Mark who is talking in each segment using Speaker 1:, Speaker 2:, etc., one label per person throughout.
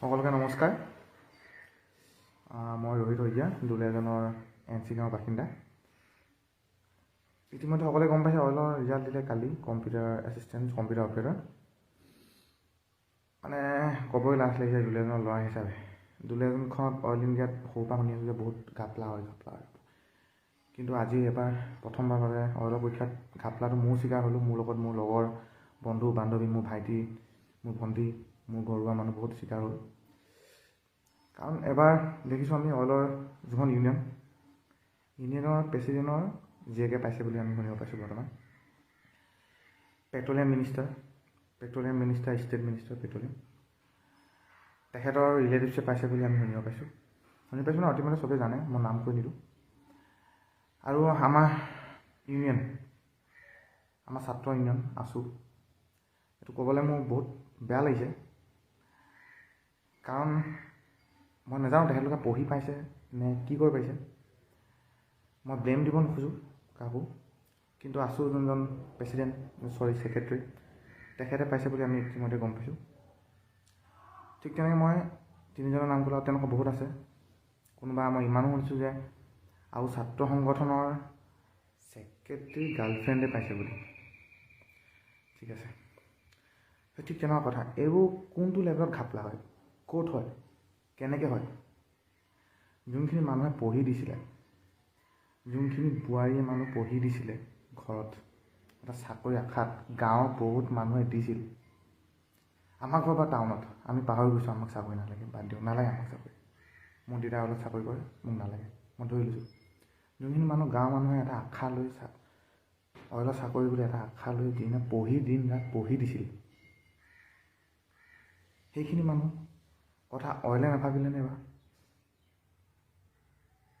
Speaker 1: সকলোকে নমস্কাৰ। মই ৰোহিত শইকীয়া, দুলীয়াজানৰ এন চি গাঁৱৰ বাসিন্দা। ইতিমধ্যে সকলোৱে গম পাইছে, অইলৰ ৰিজাল্ট দিলে কালি, কম্পিউটাৰ এছিষ্টেণ্ট, কম্পিউটাৰ অপাৰেটৰ। মানে ক'বই লাজ লাগিছে দুলীয়াজানৰ ল'ৰা হিচাপে। দুলীয়াজানখনত অইল ইণ্ডিয়াত সৰুৰ পৰা শুনি আছোঁ যে বহুত ঘাপলা হয়, ঘাপলা হয়। কিন্তু আজি এবাৰ প্ৰথমবাৰৰ বাবে অইলৰ পৰীক্ষাত ঘাপলাটো ময়ো চিকাৰ হ'লোঁ। মোৰ লগত মোৰ লগৰ বন্ধু বান্ধৱী, মোৰ ভাইটি, মোৰ ভণ্টি, মোৰ ঘৰুৱা মানুহ বহুত চিকাৰ হ'ল। কাৰণ এবাৰ দেখিছোঁ আমি অইলৰ যিখন ইউনিয়ন, ইউনিয়নৰ প্ৰেচিডেণ্টৰ জীয়েকে পাইছে বুলি আমি শুনিব পাইছোঁ বৰ্তমান। Petroleum minister, state minister petroleum, তেখেতৰ ৰিলেটিভছে পাইছে বুলি আমি শুনিব পাইছোঁ। শুনি পাইছোঁ ন, অতিমধ্যে চবেই জানে, মই নাম কৈ নিদিওঁ। আৰু আমাৰ ইউনিয়ন, আমাৰ ছাত্ৰ ইউনিয়ন আছু, এইটো ক'বলৈ মোৰ বহুত বেয়া লাগিছে। কাৰণ মই নাজানো তেখেতলোকে পঢ়ি পাইছে নে কি কৰি পাইছে। মই ব্লেম দিব নোখোজোঁ কাকো, কিন্তু আছু যোনজন প্ৰেচিডেণ্ট, চৰি, ছেক্ৰেটেৰী, তেখেতে পাইছে বুলি আমি ইতিমধ্যে গম পাইছোঁ। ঠিক তেনেকৈ মই তিনিজনৰ নাম ক'লোঁ আৰু তেনেকুৱা বহুত আছে। কোনোবা মই ইমানো শুনিছোঁ যে আৰু ছাত্ৰ সংগঠনৰ ছেক্ৰেটেৰী গাৰ্লফ্ৰেণ্ডে পাইছে বুলি। ঠিক আছে, ঠিক তেনেকুৱা কথা। এইবোৰ কোনটো লেভেলত ঘাপলা হয়, ক'ত হয়, কেনেকৈ হয়? যোনখিনি মানুহে পঢ়ি দিছিলে, যোনখিনি বোৱাৰীয়ে মানুহ পঢ়ি দিছিলে ঘৰত এটা চাকৰি আশাত, গাঁৱৰ বহুত মানুহে দিছিল। আমাৰ ঘৰ বা টাউনত, আমি পাহৰি গৈছোঁ, আমাক চাকৰি নালাগে, বাদ দিয়ক, নালাগে আমাক চাকৰি। মোৰ দেউতাই অলপ চাকৰি কৰে, মোক নালাগে, মই ধৰি লৈছোঁ। যোনখিনি মানুহ গাঁৱৰ মানুহে এটা আশা লৈ, অইলৰ চাকৰি বুলি এটা আশা লৈ দিনে পঢ়ি, দিন ৰাত পঢ়ি দিছিল, সেইখিনি মানুহ কথা অইলে নাভাবিলেনে বাৰু?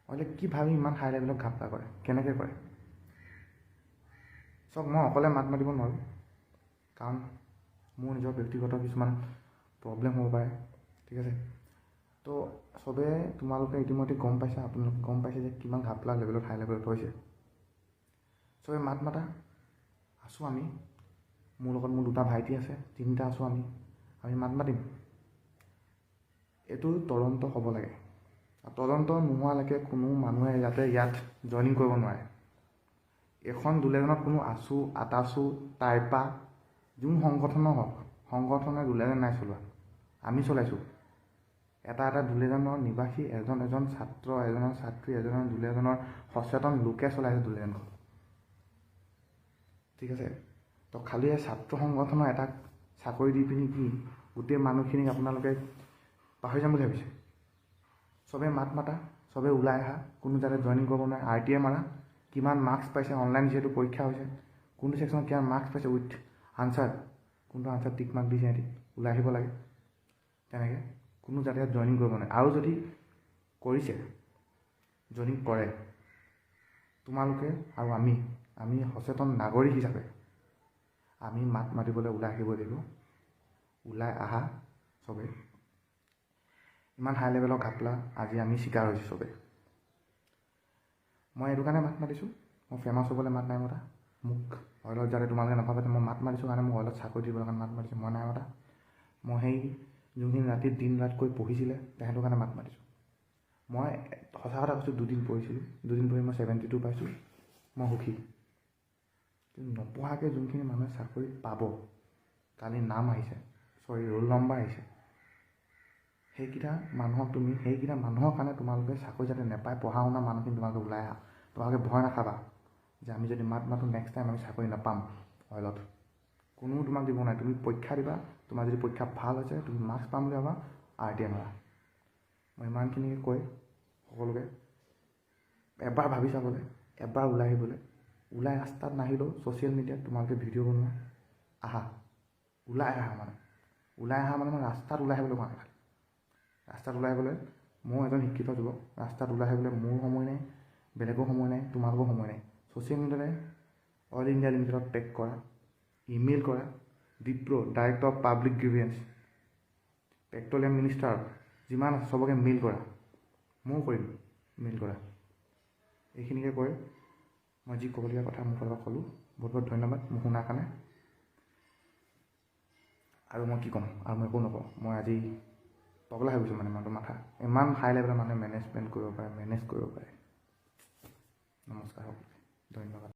Speaker 1: অইলে কি ভাবি ইমান হাই লেভেলত ঘাপলা কৰে, কেনেকৈ কৰে? চাওক, মই অকলে মাত মাতিব নোৱাৰোঁ, কাৰণ মোৰ নিজৰ ব্যক্তিগত কিছুমান প্ৰব্লেম হ'ব পাৰে। ঠিক আছে, তো চবে তোমালোকে ইতিমধ্যে গম পাইছা, আপোনালোকে গম পাইছে যে কিমান ঘাপলা লেভেলত, হাই লেভেলত হৈছে। চবে মাত মাতা। আছোঁ আমি, মোৰ লগত মোৰ দুটা ভাইটি আছে, তিনিটা আছোঁ আমি। আমি মাত মাতিম। এইটো তদন্ত হ'ব লাগে আৰু তদন্ত নোহোৱালৈকে কোনো মানুহে যাতে ইয়াত জইনিং কৰিব নোৱাৰে। এইখন দুলীয়াজানত কোনো আছু, আটাচু, টাইপা, যোন সংগঠনৰ হওক, সংগঠনে দুলীয়াজান নাই চলোৱা, আমি চলাইছোঁ। এটা এটা দুলীয়াজানৰ নিবাসী, এজন এজন ছাত্ৰ, এজন ছাত্ৰী, এজন এজন দুলীয়াজানৰ সচেতন লোকে চলাইছে দুলীয়াজানখন। ঠিক আছে, তো খালি ছাত্ৰ সংগঠনৰ এটাক চাকৰি দি পিনি কি গোটেই মানুহখিনিক আপোনালোকে পাহৰি যাম বুলি ভাবিছে? চবে মাত মাতা, চবে ওলাই আহা। কোনো যাতে জইনিং কৰিব নোৱাৰে। আৰটিআই মাৰা, কিমান মাৰ্কছ পাইছে, অনলাইন যিহেতু পৰীক্ষা হৈছে, কোনটো ছেকশ্যনত কিমান মাৰ্কছ পাইছে উইথ আনচাৰ, কোনটো আনচাৰ টিক মাৰ্ক দিছে সিহঁতি, ওলাই আহিব লাগে। তেনেকৈ কোনো যাতে ইয়াত জইনিং কৰিব নোৱাৰে। আৰু যদি কৰিছে, জইনিং কৰে, তোমালোকে আৰু আমি সচেতন নাগৰিক হিচাপে আমি মাত মাতিবলৈ ওলাই আহিব লাগিব। ওলাই আহা চবেই। ইমান হাই লেভেলৰ ঘাপলা আজি আমি চিকাৰ হৈছোঁ চবেই। মই এইটো কাৰণে মাত মাতিছোঁ, মই ফেমাছ হ'বলৈ মাত নাই মতা। মোক অইলত যাতে তোমালোকে নাভাবা যে মই মাত মাতিছোঁ কাৰণে মোক অইলত চাকৰি দিবলৈ কাৰণে মাত মাতিছোঁ, মই নাই মতা। মই সেই যোনখিনি ৰাতি দিন ৰাতকৈ পঢ়িছিলে, তেহেঁতৰ কাৰণে মাত মাতিছোঁ। মই সঁচা কথা কৈছোঁ, 2 দিন পঢ়িছিলোঁ। 2 দিন পঢ়ি মই 72 পাইছোঁ, মই সুখী। কিন্তু নপঢ়াকৈ যোনখিনি মানুহে চাকৰি পাব, কালি নাম আহিছে, চৰি, ৰোল নম্বৰ আহিছে, সেইকেইটা মানুহক তুমি, সেইকেইটা মানুহৰ কাৰণে তোমালোকে চাকৰি যাতে নাপায়, পঢ়া শুনা মানুহখিনি তোমালোকে ওলাই আহা। তোমালোকে ভয় নাখাবা যে আমি যদি মাত মাতোঁ, নেক্সট টাইম আমি চাকৰি নাপাম অইলত। কোনো তোমাক দিব নাই। তুমি পৰীক্ষা দিবা, তোমাৰ যদি পৰীক্ষা ভাল হৈছে, তুমি মাৰ্কছ পাম বুলি ভাবা, আৰটিআই মাৰা। মই ইমানখিনিকে কৈ সকলোকে এবাৰ ভাবি চাবলৈ, এবাৰ ওলাই আহিবলৈ, ওলাই ৰাস্তাত নাহিলেও ছ'চিয়েল মিডিয়াত তোমালোকে ভিডিঅ' বনোৱা। আহা, ওলাই আহা। মানে ওলাই আহা মানে মই ৰাস্তাত ওলাই আহিবলৈ কোৱা নাই। খালি ৰাস্তাত ওলাই আহিবলৈ, ময়ো এজন শিক্ষিত যুৱক, ৰাস্তাত ওলাই আহিবলৈ মোৰ সময় নাই, বেলেগৰ সময় নাই, তোমালোকৰ সময় নাই। ছ'চিয়েল মিডিয়াতে অইল ইণ্ডিয়া লিমিটেডত টেগ কৰা, ইমেইল কৰা, ডিপ্ৰ', director of public grievance, petroleum minister, যিমান আছে চবকে মেইল কৰা। ময়ো কৰিম মেইল কৰা। এইখিনিকে কৈ মই যি ক'বলগীয়া কথা মোৰ ফালৰ পৰা ক'লোঁ। বহুত বহুত ধন্যবাদ মোক শুনাৰ কাৰণে। আৰু মই কি ক'ম? আৰু মই একো নকওঁ। মই আজি পগলা হৈ গৈছোঁ। মানে মানুহটোৰ মাথা ইমান হাই লেভেলৰ মানুহে মেনেজমেণ্ট কৰিব পাৰে, মেনেজ কৰিব পাৰে। নমস্কাৰ সকলোকে, ধন্যবাদ।